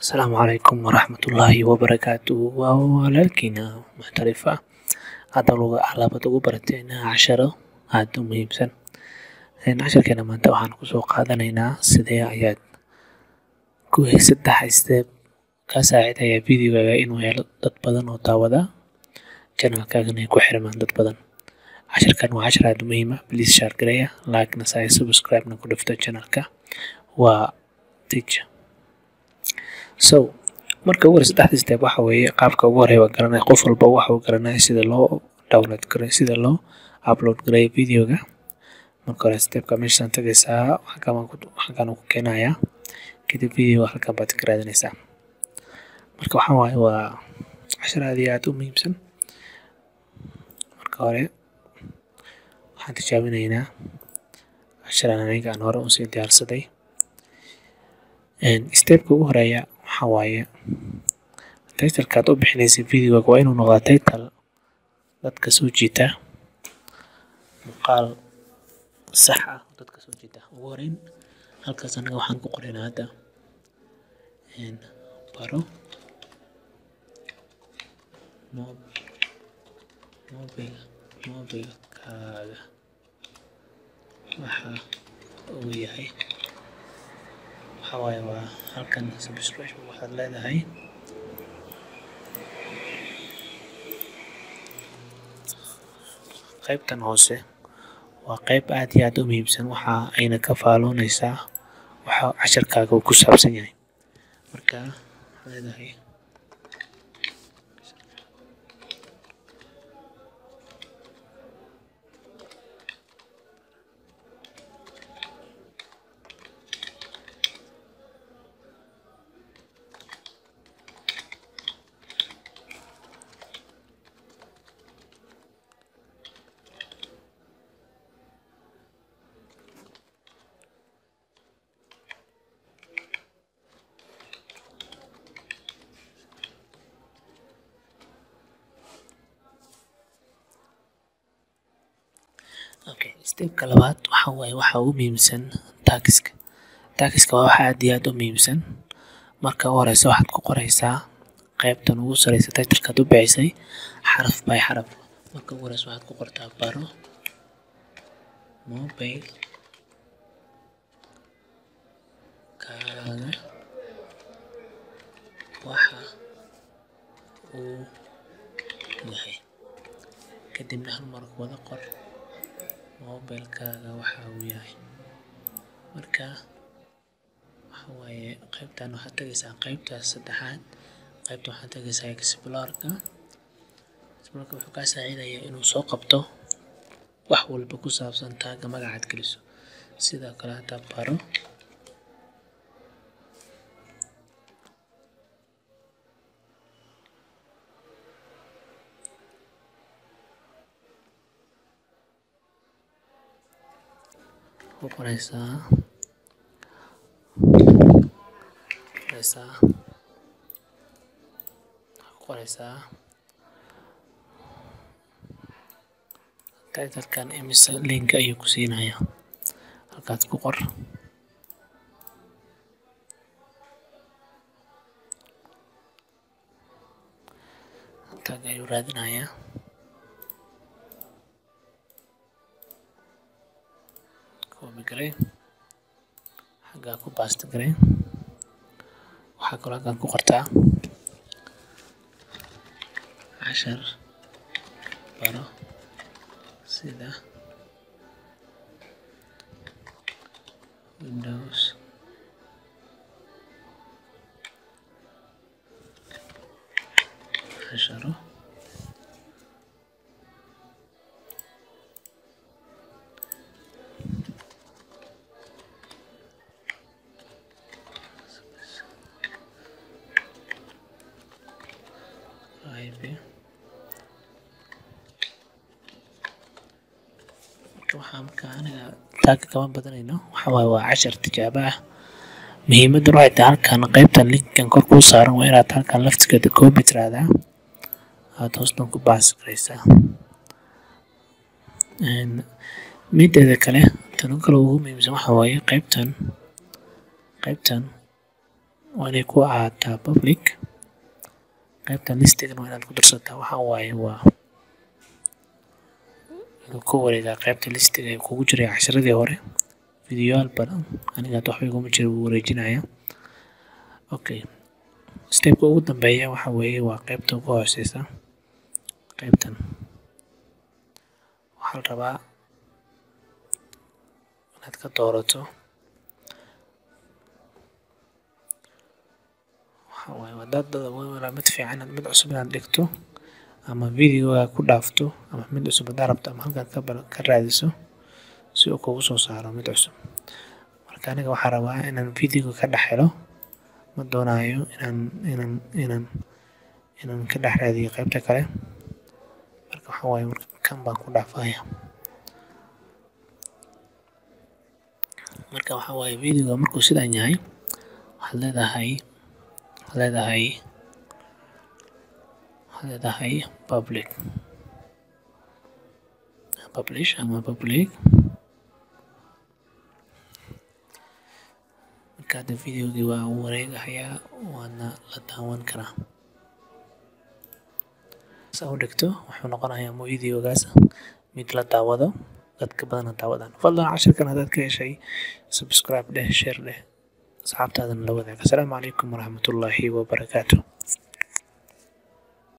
Asalaamu calaykum waraxmatullaahi wabarakaatuh. Waa walaalkiina muxtarif ah. Hadda luga alaabad ugu barateen casharo aad u muhiimsan. Casharkeena maanta waxaan kusoo qaadanaynaa sidee ayaad ku saddex step kaa saacidaya videogaaga inuu helo dad badan oo daawada, channelkaagana ay ku xirmaan dad badan. Casharkan waa cashar aad u muhiim ah. Please share gareeya, like na saaya, subscribe na ku dhufta channelka. Waa teacher. So marka ugu horeysa saddexda step waxa weeye qaabka ugu horeeya waa garanaya qof walba waxa uu garanaya sida loo download gareeyo, sida loo upload gareeyo videoga. Marka hore stepka meeshaan tagaysaa, halkaan ku keenayaa, kadib video halkaan baad ka raadinaysaa. Marka waxaan waaye waa cashar aad iyo aad u muhiimsan. Marka hore waxaan tijaabinaynaa casharan aniga aan hore usii diyaarsaday. Stepka ugu horeeya waxaa waaye title-ka aad u bixinaysa videoga waa inuu noqdaa title dadka soo jiita, muuqaal sax ah dadka soo jiita. Ugu horeyn halkaas anaga waxaan ku qoraynaa hadda baro mobilkaaga waxa uu yahay. Waxa waaye waa halkan subscription waxaad leedahay qaybtan hoose waa qayb aad iyo aad u muhiimsan, waxa ayna ka faaloonaysaa waxa casharkaaga uu ku saabsan yahay. Marka waxaad leedahay okay, stepka labaad waxa waaye waxa ugu muhiimsan tagiska. Tagiska waa wax aad iyo aad u muhiimsan. Marka ugu horeysa waxaad ku qoraysaa qaybtan ugu sareysa title-ka aad u bixisay xaraf by xaraf. Marka ugu horeysa waxaad ku qortaa baro mobile kaaga waxa uu yahay. Kadibna hal mar ku wada qor mobilkaaga waxa uu yahay. Marka waxa waaye qaybtan waxaad tagaysaa qaybta saddexaad. Qaybta waxaad tagaysaa Explorer-ka. Explorer-ka wuxuu kaa saacidayaa inuu soo qabto wax walba ku saabsan tagga magacaad geliso. Sidoo kale hadda baro ku qoraysaa qoraysaa title-kan imise link ayuu ku siinayaa. Halkaad ku qor. Tag ayuu raadinayaa. Copy garee, xaggaa ku paste garee. Waxaa kaloo halkan ku qortaa cashar baro sida Windows casharo waxaa marka aniga tagga kama badanayno. Waxa waaye waa cashar tijaabo ah. Muhiimaddu waxay tahay halkan qaybtan linkan kor kuu saaran waa inaad halkan laftigeeda copy tiraahdaa, aad hoostan ku paste garaysaa. Mideeda kale tan kale ugu muhiimsan waxa waaye qaybtan Waa inay ku ahaataa public. Qaybtan listigan waa inaad ku darsataa. Waxaa waaye waa inuu ka wareegaa qaybta listiga ee kugu jiray casharadii hore, videoyaal badan. Aniga hadda waxba iguma jira, wuu wareejinaya. Okay, stepka ugu dambeeya waxa weeye waa qaybta ugu hooseysa. Qaybtan waxaa la rabaa inaad ka doorato. Waxa waaye hadaad mid fiican, mid cusub inaad dhigto ama videoga ku dhaafto ama mid cusub hadaa rabto ama halkaad ka raadiso si uu kugu soo saaro mid cusub. Marka aniga waxaan rabaa inaan videoga ka dhex helo, ma doonayo inaan ka dhex raadiyo qaybta kale. Marka waxa waaye marka kan baan ku dhaafaya. Marka waxa waaye videoga markuu sidaan yahay, waxaad leedahay public, publish ama public. Marka hadda videogii waa wareegahayaa, waana la daawan karaa. Saa u dhigto, wuxuu noqonayaa videogaas mid la daawado, dadka badana daawadaan. Fadlan cashirkan haddaad ka heshay, subscribe dheh, share dheh, asxaabtaadana la wadaag. Asalaamu calaykum waraxmatullaahi wabarakaatu.